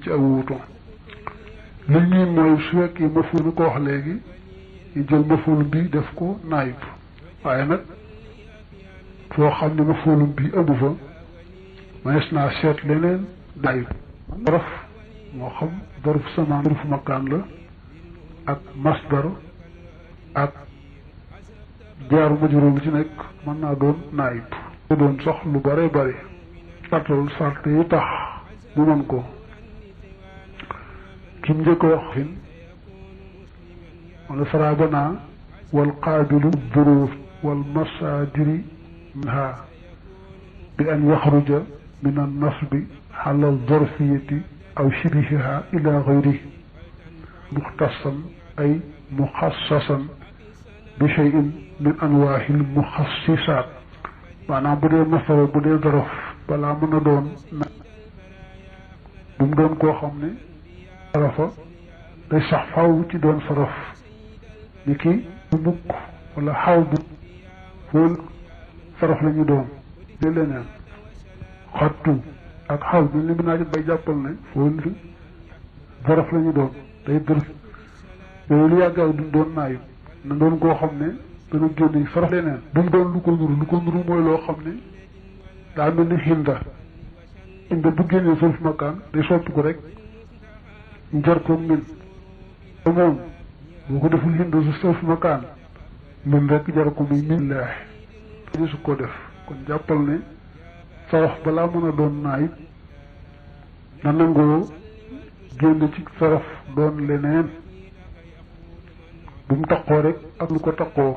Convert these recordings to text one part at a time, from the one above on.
ci ak wuutu li ñuy mooy su fekkee maful ko wax léegi ñu jël maful bi def ko naayib waaye nag foo xam ne mafulum bi amu fa manees naa seet leneen naayib daraf moo xam darfu samaan darfu makaan la ak masdar ak jaaru majruur ci nekk mën naa doon naayib mu doon sax lu bare bare sartal sart yi tax mu mën ko kim njëkk a wax fin wala sarabana wal qaabilu duruf wal masaadiri minha bi an yaxruja min an nasbi ala zarfiyati aw shibihiha ila gayri muxtasan ay muxassasan bi cheyin min anwaahi l muxassisaat maanaam bu dee masara bu dee dorof balaa mën a doon na bu mu doon koo xam ne sarafa day sax faw ci doon saraf ni ki bu mukk wala xaw bu fool saraf la ñu doon de leneen xattu ak xaw bi li mu naa bay jàppal ne fool saraf la ñu doon day dër yooyu lu yàggaaw duñ doon naayu na doon koo xam ne dana génn saraf leneen bu mu doon lu ko nuru mooy loo xam ne daa mel ni inda bu génnee sarf makaan day soppi ko rek njar ko min te moom boo ko deful hinda su sarf makaan min rek jar ko muy min laaxe su ko def kon jàppal ne saraf balaa mën a doon naayib na nangoo génn ci saraf doon leneen bu mu taqoo rek ak lu ko taqoo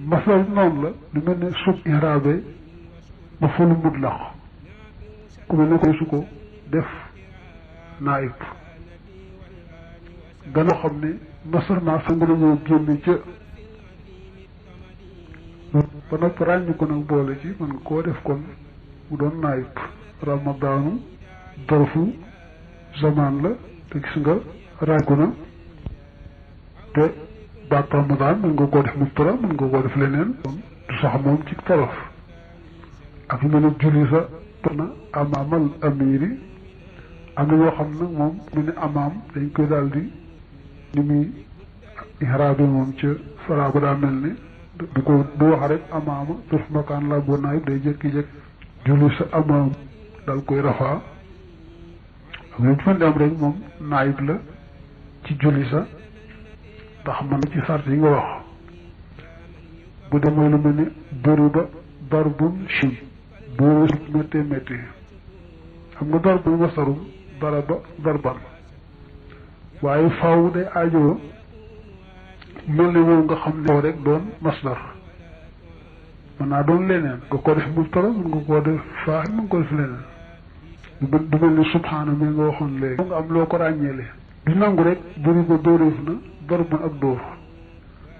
masal noonu la lu mel ne sub iraabe ma fulu mutlax ku mel ne koy su ko def naayib gën a xam ne masar naa sang nañoo génn ca ba noppi ràññi ko nag boole ci man koo def kon mu doon naayib ramadaanu darfu zamaan la te gis nga ràññi ko na te baat ramadaan mën nga koo def mubtada mën nga koo def leneen kon du sax moom ci taraf ak yu mel ne julli sa na amaamal amiri am na yoo xam nag moom mu ne amaam dañ koy daal di ni muy ihraabe moom ca fara ba daa mel ne du ko du wax rek amaama turf makaan la boo naayib day jékki-jékki julli sa amaam dal koy rafaa ak yooyu fan di am rek moom naayib la ci julli sa ndax man ci sart yi nga wax bu dee mooy lu mel ne bëri ba darbun shi boo méttee méttee xam nga darbu wasarum daraba darban waaye faaw day aajoo mel ne moom nga xam ne rek doon masdar mën naa doon leneen nga ko def mubtada mën nga koo def faaxil mën nga ko def leneen du mel ne subhaana mi nga waxoon léegi nga am loo ko ràññeele du nangu rek bëri ko dóoreef na darban ak dóor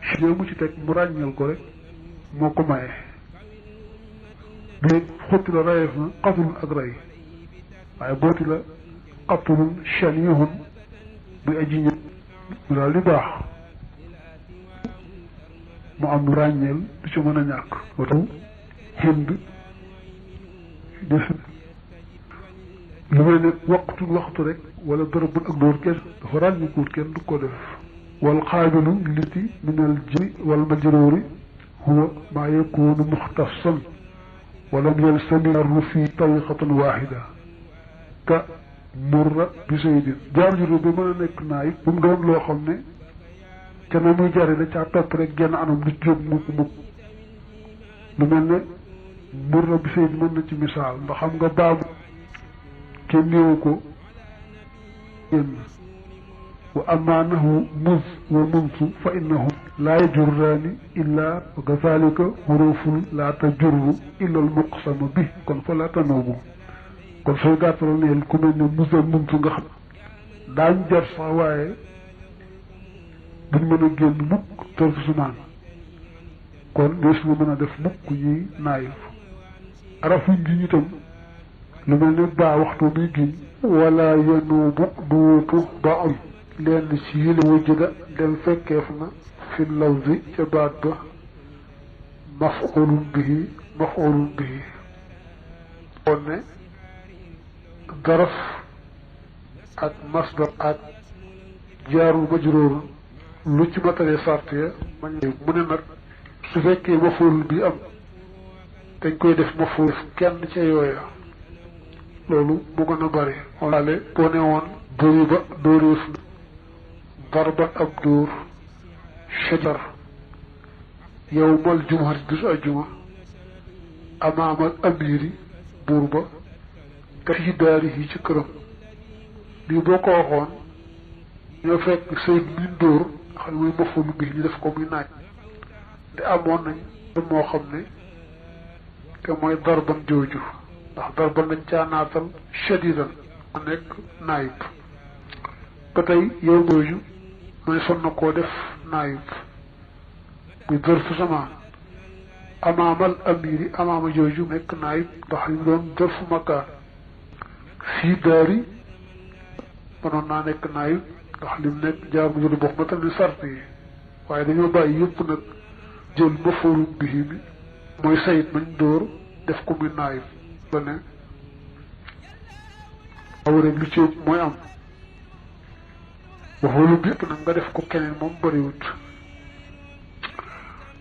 si mu ci teg mu ràññeel ko rek moo ko maye léegi xotti la rayeef na xatul ak rey waaye booti la xatulun shanihun muy aji ñëw mu daal di baax mu am ràññeel du ci mën a ñàkk watu hind def lu mel ne waxtu rek wala dërëbun ak dóor kenn dafa ràññikuut kenn du ko def wal xaabilu liti min al jimi wal majruuri huwa maa yakunu muxtasan walam yalsamiru fi tariqatan waxida ka murra bi saydin jaar juru bi mën a nekk naayib bu mu doon loo xam ne ca na muy jari da caa topp rek genn anam du jóg mukk lu mel ne murra bi saydin mën na ci misaal ndax xam nga baabu kenn néewu ko génn wa amaanahu muz wa munsu fa innahum laa yajurraani illaa wa kazalika huruful laa tajurru illa al muqsama bi kon fa laa tanuubu kon sooy gàttal neel ku mel ne muz ak munsu nga xam daañ jar sax waaye duñ mën a génn mukk torfu sumaan kon dees na mën a def mukk ñuy naayif arafuñ gi itam lu mel ne baa waxtu muy giñ wala yenuubu duutu ba am lenn ci yi la wujjuda del fekkeef na fi lawzi ca baat ba maf'ulun bihi kon ne daraf ak masdar ak jaarul majruur lu ci matale sart ya mu ne nag su fekkee mafuul bi am dañ koy def mafuul kenn ca yooya loolu mu gën a bari walaale boo ne woon dóoriba dóoreef na darban ab dóor shajar yawmal jumu'ati bisu ajjuma amaamal amiri buur ba ka fi daari yi ci këram lii boo ko waxoon ñoo fekk sëy min dóor xam ne muy mafuul bi ñu def ko muy naaj te amoon nañ moo xam ne te mooy darban jooju ndax darban lañ caa naatal shadidan mu nekk naayib ba tey yow jooju mooy son na koo def naayib muy dërfu zamaan amaamal amiri amaama jooju nekk naayib ndax li mu doon dërfu makaan fii daari mënoon naa nekk naayib ndax li mu nekk jaar mu jëlu bokk ma tamit sart yi waaye dañoo bàyyi yëpp nag jël mafuulun bihi mi mooy sayit mañ dóor def ko muy naayib la ne aw rek lu ci mooy am mafuulun bi nag nga def ko keneen moom bëriwut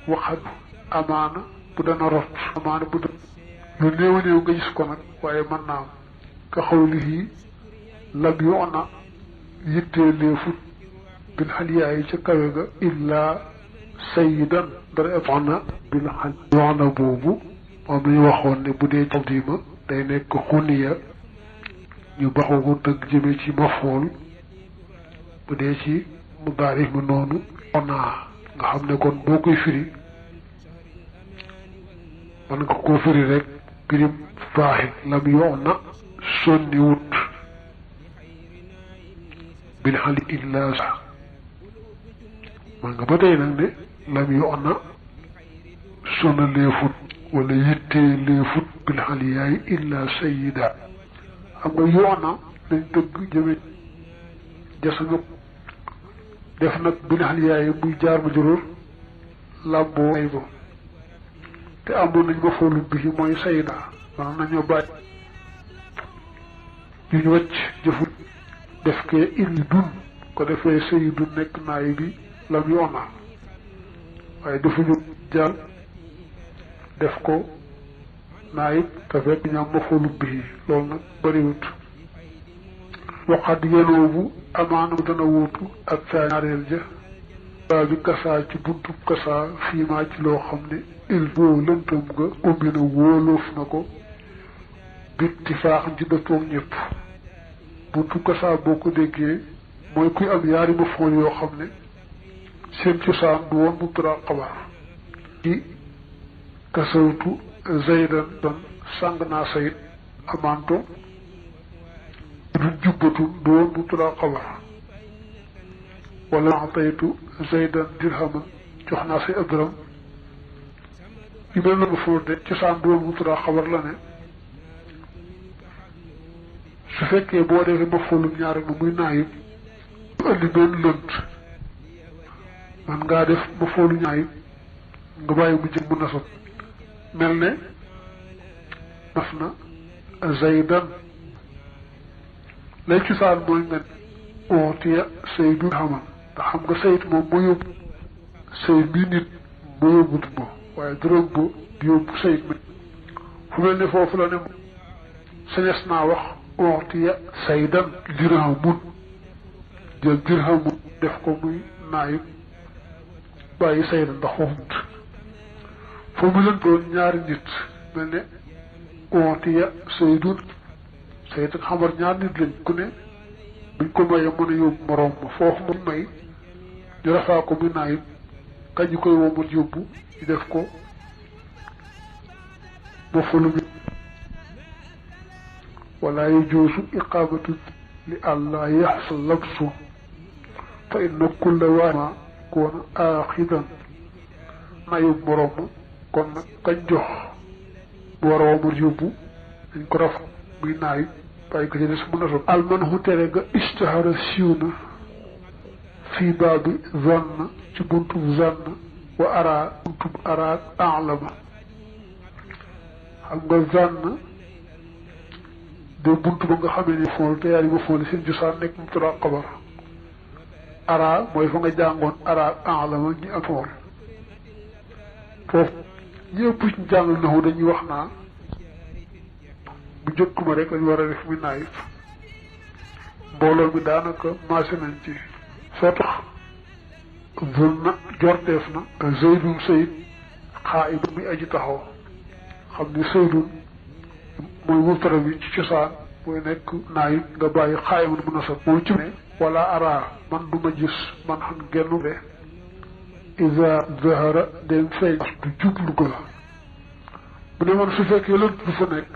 waxat amaana bu dana rot amaana bu dana lu néew a néew nga gis ko nag waaye mën naa am ka xawlihi lam yu ona yittee leefut bil xaliyaay ca kawe ga illaa sayidan dara eb ona bil xal yoona boobu moom lañu waxoon ne bu dee tawdiima day nekk xuniya ñu baxu ko tëgg jëme ci mafool bu dee ci mudaarif mi noonu ona nga xam ne kon boo koy firi man nga koo firi rek pirim faaxit lam yoona sonni wut bil xali illa sa man nga ba tey nag ne lam yoona sonna leefut wala yittee leefut bil xali yaay illa sayida xam nga yoona dañ dëgg jëme jasa nga def nag bil xali yaay muy jaar ma juróor làmboo ay bo te amoon nañ ma foolu bi mooy sayida man nañoo bàyyi yu ñu wàcc jëfut def kee illi dun ko defee sayidun nekk naay bi lam yoona waaye defuñu jàll def ko naayib te fekk ñaam ma foolu bi loolu nag bëriwut waxaat yenoobu amaana mu dana wuutu ak saa ñaareel ja baa bi kasaa ci buntu kasaa fiimaa ci loo xam ne il boo lëntam nga umbi na wóoloof na ko bitti faaxam ci dëppoog ñëpp buntu kasaa boo ko déggee mooy kuy am yaari ma fool yoo xam ne seen cosaan du woon mubtada xabar ci kasawtu zaydan don sàng naa sayid amanto du jubbatu du woon mubtada xabar wala ataytu zaydan dirhaman jox naa say abdram yu mel na ma fool de cosaan du woon mubtada xabar la ne su fekkee boo defee ma foolum ñaar ma muy naayib bu andi benn lënt man ngaa def ma foolu ñaayib nga bàyyi mu jëm mu nasab mel ne naf na zaydan lay cosaan mooy nga ootiya saydu xaman ndax xam nga sayit moom moo yóbbu say bii nit moo yóbbut bo waaye dërëm bo di yóbbu sayit mi fu mel ne foofu la ne sañes naa wax ootiya saydan dirhamun jël dirhamun def ko muy naayib bàyyi sayda ndax waxut foo mu leen doon ñaari nit mel ne ootiya saydun saydan xamar ñaari nit lañ ku ne buñ ko mayee mën a yóbbu moroom ma foofu mu may ñu rafaa ko muy naayib kañ ñu koy womat yóbbu ñu def ko ma fulu mi wala yajuusu iqaamatu li àllaa yaxsal labsu fa inna kulla waahima koona aaxidan naayib moroom ma kon nag kañ jox bu war a womat yóbbu dañ ko raf muy naayib bàyyi ko ci des mu nasab almanhu tere ga istihara siiw na fii baabi zanna ci buntub zanna wa araa buntub araak alama xam nga zanna de buntu ba nga xamee ni fool te yaari ma fool seen josaan nekk mu tudd xabar ara mooy fa nga jàngoon ara alama ñi am fool foofu ñëpp ci jàng naxu dañuy wax naa bu njëkk ma rek lañu war a def muy naayib mbooloo mi daanaka maase nañ ci soo tax zul na jorteef na zaydun sayid xaa ibun muy aji taxaw xam ni saydun mooy mubtada bi ci cosaan mooy nekk naayib nga bàyyi xaa ibun bu nasab moom ci ne wala ara man du ma gis man xam gennu de isa zahara dem feeñ du jublu ko la bu ne man su fekkee lënt du fa nekk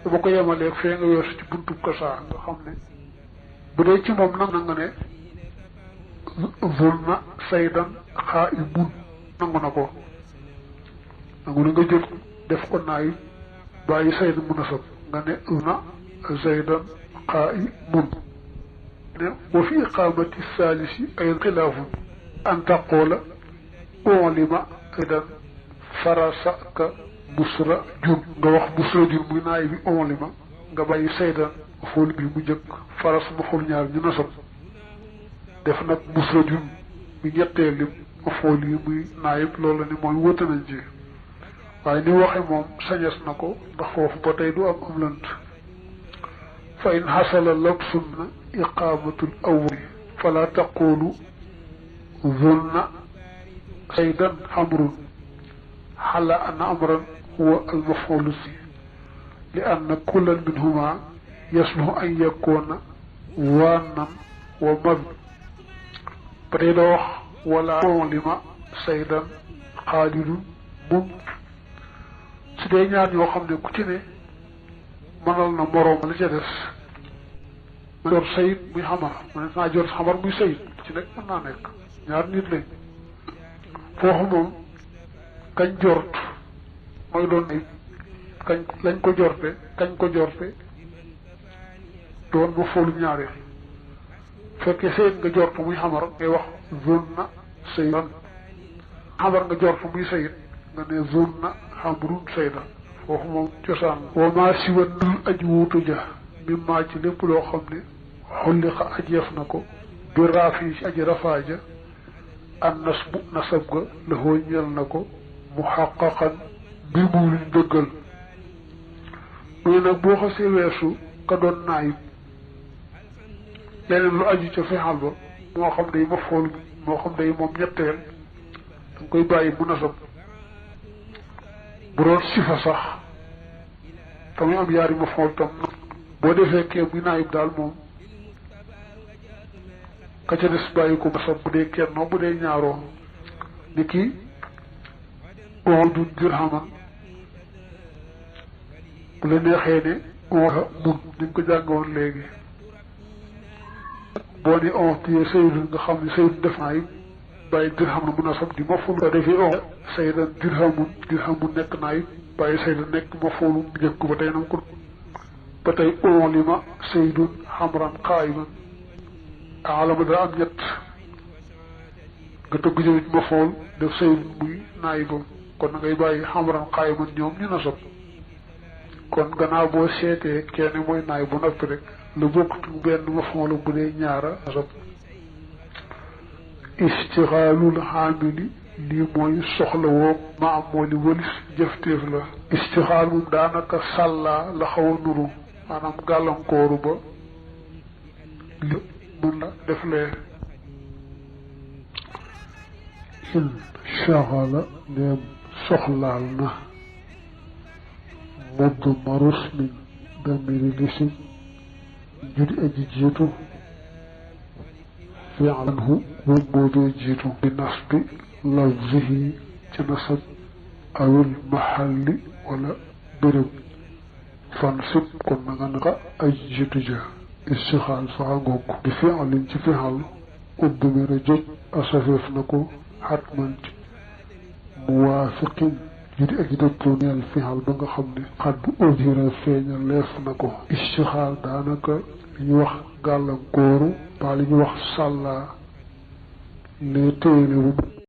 dama ko yemaleeg fee nga weesu ci buntu cosaan nga xam ne bu dee ci moom nag na nga ne zul na saydan xaa ibun nangu na ko nangu na nga jël def ko naayib bàyyi saydan mu nasab nga ne na saydan xaa ibun ne wa fi iqamati salisi ay xilaafun an taqoola ulima idan farasaka busra jun nga wax busra jun muy naay bi ulima nga bàyyi saydan xool bi mu jëkk faras mu xool ñaar ñu nasab def nag busra jun mi ñetteel lim xool yi muy naayib loolu ni mooy wëta nañ ci waaye ni waxe moom sañes na ko ndax foofu ba tey du am lënt fa in xasala labsun na iqamatul awwali fala taqulu zunna saydan xamrun xala an amran huwa almafulu si li anna kullan minhuma yasluhu an yakuna waanan wa mad ba tey doo wax wala lima saydan xaalidun mum su dee ñaar ñoo xam ne ku ci ne mënal na moroom la ca des ma jor sayid muy xamar ma ne naa jor xamar muy sayid ci nekk mën naa nekk ñaar nit lañ foofu moom kañ jort mooy doon ay kañ lañ ko jorte kañ ko jorte doon ma foolu ñaareel fekkee sayid nga jort muy xamar ngay wax zone na saydan xamar nga jort muy sayid nga ne zone na xamrun saydan foofu moom cosaan wa maa si wa nul aj wuutu ja mi maa ci lépp loo xam ne xulli xa ajeef na ko bi raafi ci aji rafaa ja an nasbu nasab ga la hoo ñeel na ko mu xaqaqan bi mu luñ dëggal muy nag boo xasee weesu ka doon naayib leneen lu aju ca fexal ba moo xam day ma fool moo xam day moom ñetteel danga koy bàyyi mu nasab bu doon sifa sax tamit am yaari ma fool tam boo defee kee muy naayib daal moom ka ca des bàyyi ko nasab bu dee kennoo bu dee ñaaroo ni ki du dirhaman bu la neexee ne on mun niñ ko jàngoon léegi boo ne on téye saydun nga xam ne saydun def naayib bàyyi dirham na mun a sam di ma ful ko defee on saydan dirhamun nekk naayib bàyyi saydan nekk ma foolu njëkk ba tey nam ko ba tey on li ma saydun xamran qaayiman alama daa am ñett nga tëgg jëme ci ma fool def saydun muy naayibam kon na ngay bàyyi xamran qaayiman ñoom ñu nasab kon gannaaw boo seetee kenn mooy naay bu noppi rek lu bokk ci benn ma foolu bu dee ñaara nasab istixaalul xaamili lii mooy soxla woo ma am moo li wëlis jëfteef la istixaal moom daanaka sàllaa la xaw a nuru maanaam gàllankooru ba li mun la def lee in shaxala ndeem soxlaal na mudd marus min damiri lisim judi aji jiitu fi'lanhu moom moo dee jiitu bi nasbi lafzihi ci nasab awil mahalli wala béréb fansib kon na nga naka ay jiitu ja istixaal saxa ngoog bi fi'lin ci fi'al ubbi mera jëj asafeef na ko xatman ci muwaafiqin judi aji dëppoo neel fi'al ba nga xam ne xat bu udhira feeñal leef na ko istixaal daanaka li ñu wax gàllankooru baa li ñu wax sàllaa ne téye